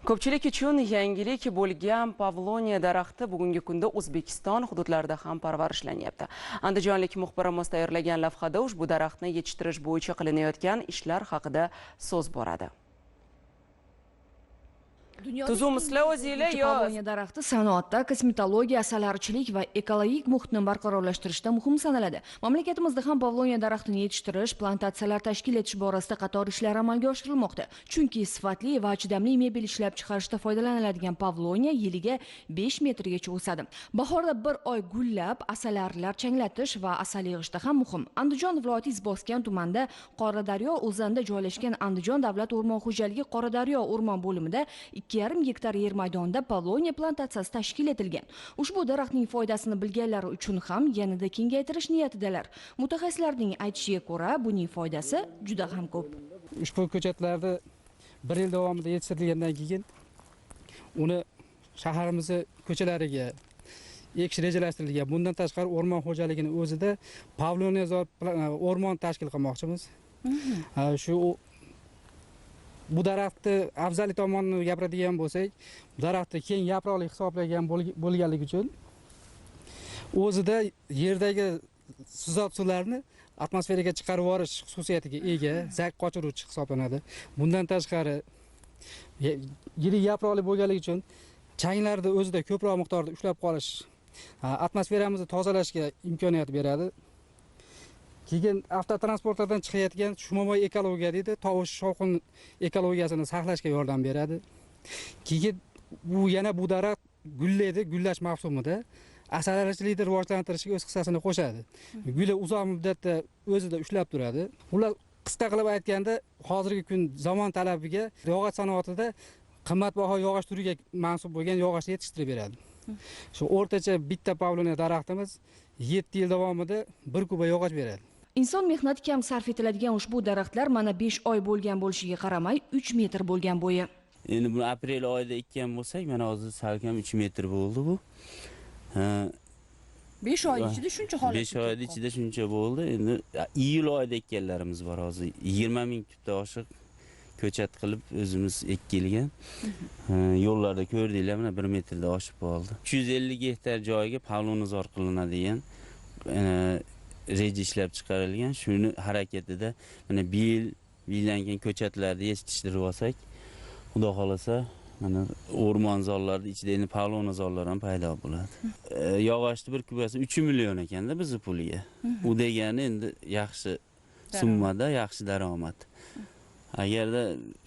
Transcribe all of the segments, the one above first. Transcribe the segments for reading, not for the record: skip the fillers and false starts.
Ko'pchilik uchun yangilik bo'lgan pavloniya daraxti bugungi kunda O'zbekiston hududlarida ham parvarishlanyapti. Andijonlik muxbirimiz tayyorlagan lavhada ushbu daraxtni yetishtirish bo'yicha qilinayotgan ishlar haqida so'z boradi. Tuzumizlar o'zinglar yo pavloniya daraxti sanoatda, kosmetologiya, asalarichilik va ekologik muhitni barqarorlashtirishda muhim sanaladi. Mamlakatimizda ham pavloniya daraxtini yetishtirish, plantatsiyalar tashkil etish borasida qator ishlar amalga oshirilmoqda. Chunki sifatli va chidamli mebel ishlab chiqarishda foydalaniladigan pavloniya yiliga 5 metrgacha o'sadi. Bahorda bir oy gullab, asalarilar changlatish va asal yig'ishda ham muhim. Andijon viloyati Izboskan tumanida Qoradaryo o'zanida joylashgan Andijon davlat o'rmon xo'jaligi Qoradaryo o'rmon bo'limida 2,5 gektar yer maydonida pavloniya plantatsiyasi tashkil etilgan. Ushbu daraxtning foydasini bilganlar uchun ham yanada kengaytirish niyatidalar. Mutaxassislarning aytishiga ko'ra, buning foydasi juda ham ko'p. Ushbu ko'chatlarni bir yil davomida yetishtirilgandan keyin uni shaharimiz ko'chalariga ekish rejalashtirilgan. Bundan tashqari o'rmon xo'jaligining o'zida pavloniyazor o'rmon tashkil qilmoqchimiz. Shu bu daraxtni afzallik tomonini gapiradigan bo'lsak, daraxtni keng yaproqli hisoblagan bo'lganligi uchun o'zida yerdagi suzot suvlarni atmosferaga chiqarib yuborish xususiyatiga ega, zak qochiruvchi hisoblanadi. Bundan tashqari yirik yaproqli bo'lganligi uchun changlarni o'zida ko'proq miqdorda ushlab qolish, atmosferamizni tozalashga imkoniyat beradi. Keyin avtotransportlardan chiqayotgan shumovoy ekologiya deydi, tovush shovqin ekologiyasini saqlashga yordam beradi. Keyin bu yana bu daraxt gullaydi, gullash mavsumida asalarichilikni rivojlantirishga o'z hissasini qo'shadi. Guli uzoq muddatda o'zida ushlab turadi. Ular qisqa qilib aytganda, hozirgi kun zamon talabiga yog'och sanoatida qimmatbaho yog'och turiga mansub bo'lgan yog'ochni yetishtirib beradi. Shu o'rtacha bitta pavloniya daraxtimiz 7 yil davomida 1 kuba yog'och beradi. Inson mehnati kam sarf etiladigan ushbu daraxtlar mana 5 oy bo'lgan bo'lishiga qaramay 3 metr bo'lgan bo'yi. Endi buni aprel oyida ekkan bo'lsak, mana hozir salkam 3 metr bo'ldi bu. 5 oy ichida shuncha holat. 5 oy ichida shuncha bo'ldi. Endi iyul oyida ekkanlarimiz bor hozir. 20 ming tupda oshiq ko'chat qilib o'zimiz ekkilgan. Yo'llarda ko'rdinglar, mana 1 metrda oshib qoldi. 350 gektar joyga pavlonizor qilinadigan reja ishlab chiqarilgan. Shuni harakatida mana bu yildan keyin ko'chatlarni yetishtirib olsak, Xudo xolasa mana o'rmonzorlarning ichida endi pavlonizorlar ham paydo bo'ladi. Yog'ochni bir kubasi 3 million ekanda bizni puliga. U degani endi yaxshi summada, yaxshi daromad. Agarda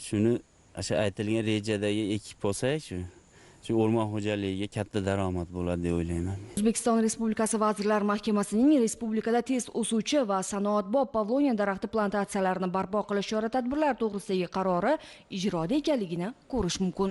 shuni o'sha aytilgan rejadagi ekib olsak, shu o'rmon xo'jaligiga katta daromad bo'ladi deb o'ylayman. O'zbekiston Respublikasi Vazirlar Mahkamasining respublikada tez o'suvchi va sanoatbop pavloniya daraxti plantatsiyalarini barpo qilish chora-tadbirlari to'g'risidagi qarori ijroda ekanligini ko'rish mumkin.